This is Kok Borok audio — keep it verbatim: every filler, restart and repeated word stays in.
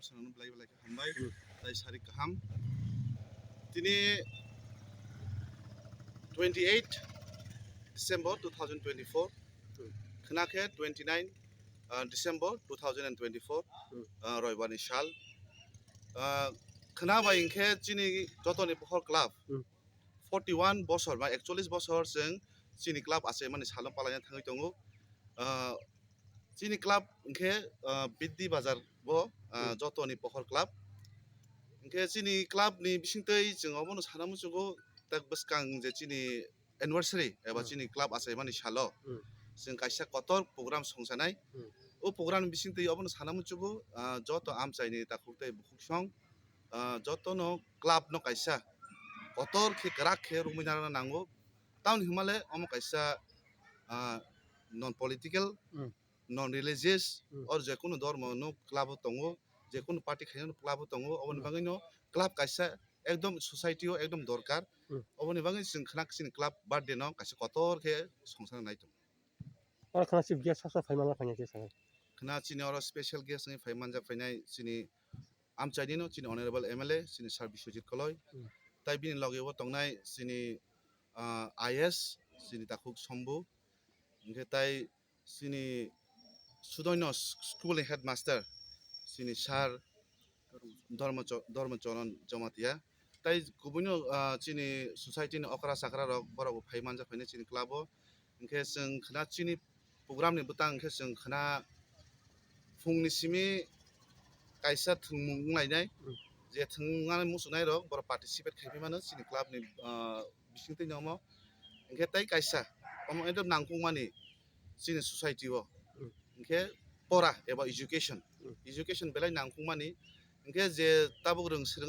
Personal belai belai khe hambai, hmm, tai sari kaham. Tini twenty eight December two thousand twenty four, hmm, khna khe twenty nine, uh, December two thousand and twenty four, hmm, uh, Roibar ni sal. Uh, khna bai hinkhe chini jotoni pohor club, hmm, forty one bosor ba ekchollis bosor chwng chini club achaimani salo palaina thangwi tongo. Ah, chini club hinkhe, ah, Biddi Bazar bo, ah, hmm, jotoni pohor club. Hinkhe chini club ni bisingtwi chwng obono sana muchungo tak bwskang je chini anniversary eba, hmm, chini club achaimani salo, hmm, chwng kaisa kotor program songsanai. Hmm. O program ni bisingtwi obono sana muchungo, ah, joto amchaini takhuk tei bukhuk song, ah, jotono club no kaisa kotor khe kwrak khe romwi narwkna nango. Tamoni hwnmale omo kaisa, ah, non political, hmm, non religious, hmm, or jekunu dhormo no club o tongo, jekunu party khainai no club o tongo, oboni, hmm, bagwi no club kaisa ekdom society o ekdom dorkar. Hmm. Oboni bagwi chwng khna chini club birthday no kaisa kotor khe songsana nai tongo. Oro khna chief guest sasa phai manjak phainai khe sanai. Khna chini oro special guest wngwi phai manjak phainai chini amchaini no chini honorable M L A chini Sir Biswajit Koloi. Hmm. Tai bini loge o tongnai chini, ah, I S chini takhuk Sombu. Hinkhe tai chini Sudoino s-, school ni headmaster chini Sir Dharma Cho-, Dharma Charan Jamatia. Tai kubui no, ah, chini society ni okra chakra rok borok bo phai manjak phainai chini club o. Hinkhe chwng khna chini program ni bwtang hinkhe chwng khna phung ni simi kaisa thwngmung wng lainai. Hmm. Je thwngmung muchungnai rok borok participate khai phaimano chini club ni, ah, bisingtwi no omo. Hinkhe tai kaisa omo ekdom nangkukmani chini society o. Hmm. Hinkhe pora eba education. Hmm. Education belai nangkukmani. Hinkhe je tabuk rwng swrwngwi